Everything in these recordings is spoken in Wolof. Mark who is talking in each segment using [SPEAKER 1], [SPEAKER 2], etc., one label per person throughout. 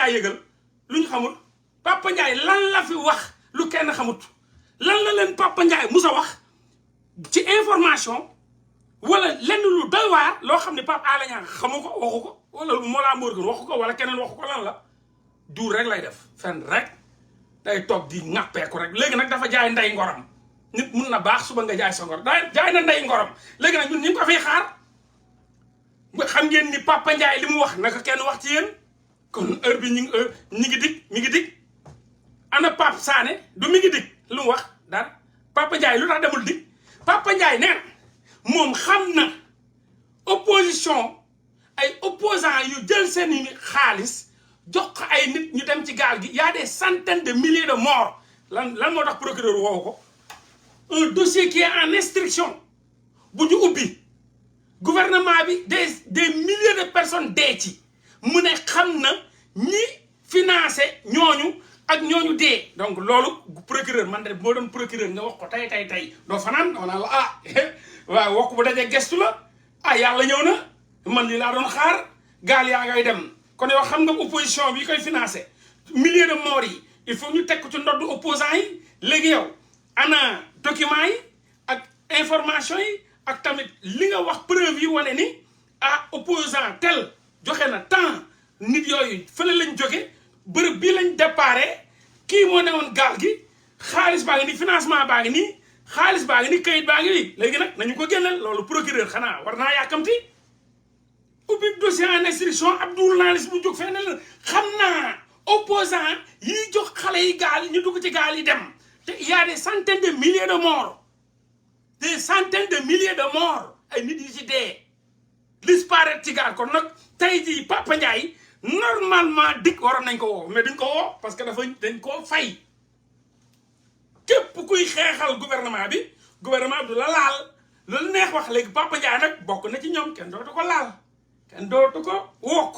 [SPEAKER 1] yëgal lu ñu xamul Papa Ndiaye lan la fi wax lu kenn xamut lan la leen Papa Ndiaye musa wax ci information wala lenn lu doy waar loo xam ne Pape Alé Niang xamu ko waxu ko wala Mollah Morgun waxu ko wala keneen waxu ko lan la duur rek lay def fenn rek day toog di ŋàppeeku rek léegi nag dafa jaay ndey ngoram nit mun na baax suba nga jaay sa ngor jaay na ndey ngoram léegi nag ñun ñu ngi ko fiy xaar xam ngeen ni Papa Ndiaye li mu wax naka kenn wax ci yéen kon heure bi ñi ngi dig ana Pape Sané du mi ngi dig lu mu wax dara Papa Ndiaye lu tax demul dig Papa Ndiaye nee na moom xam na opposition ay opposants yu jël seen xaalis jox ko ay nit ñu dem ci gaal gi y a des centaines de milliers de morts lan moo tax procureur woowu ko un dossier qui est en instruction bu ñu ubbi gouvernement bi des milliers de personnes dee ci mu ne xam na ñi financé ñooñu ak ñooñu dee donc loolu procureur man de moo doon procureur nga wax ko tey doo fanaan doo naa la waaw wax ko bu dajee gestu la yàlla ñëw na man lii laa doon xaar gaal yaa ngay dem kon yow xam nga opposition bi koy financé milliers de morts yi il faut ñu teg ko ci ndoddu opposants yi léegi yow ana documents yi ak information yi ak tamit li nga wax preuve yi wane ni opposant tel joxe na temps nit yooyu fële lañ jóge bërëb bii lañ déparé kii moo newoon gaal gi xaalis baa ngi nii financement baa ngi nii xaalis baa ngi nii kayit baa ngi nii léegi nag nañu ko génneel loolu procureur xanaa war naa yàkkamti ubbi dossier en instruction ab journaliste bu jóg fenn la xam naa opposant yi jox xale yi gaal ñu dugg ci gaal yi dem te il y a des centaines de milliers de morts ay nit yi ci dee disparaître ci gaal kon nag tey jii Papa Ndiaye normalement dik waroon nañ ko woo mais duñ ko woo parce que dañ koo fay képp kuy xeexal gouvernement bi du la laal loolu neex wax léegi Papa Ndiaye nag bokk na ci ñoom kenn dootu ko laal kenn dootu ko wokk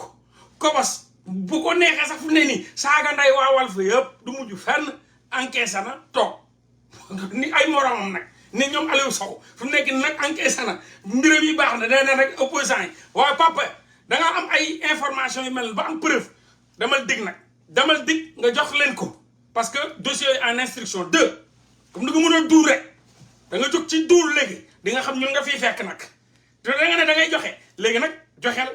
[SPEAKER 1] kobos bu ko neexee sax fu ne nii saaga nday waa Walf yëpp du mujj fenn encaissé na toog ni ay moromam nag ni ñoom Aliou Sow fu nekk nag encaissé na mbiram yi baax na nee na rek opposant yi waaye Papa dangaa am ay information yu mel ba am preuve damal dig nga jox leen ko parce que dossier en instruction 2 comme ni ko mën a duur rek da nga jóg ci duur léegi di nga xam ñun nga fiy fekk nag te da nga ne da ngay joxe léegi nag joxel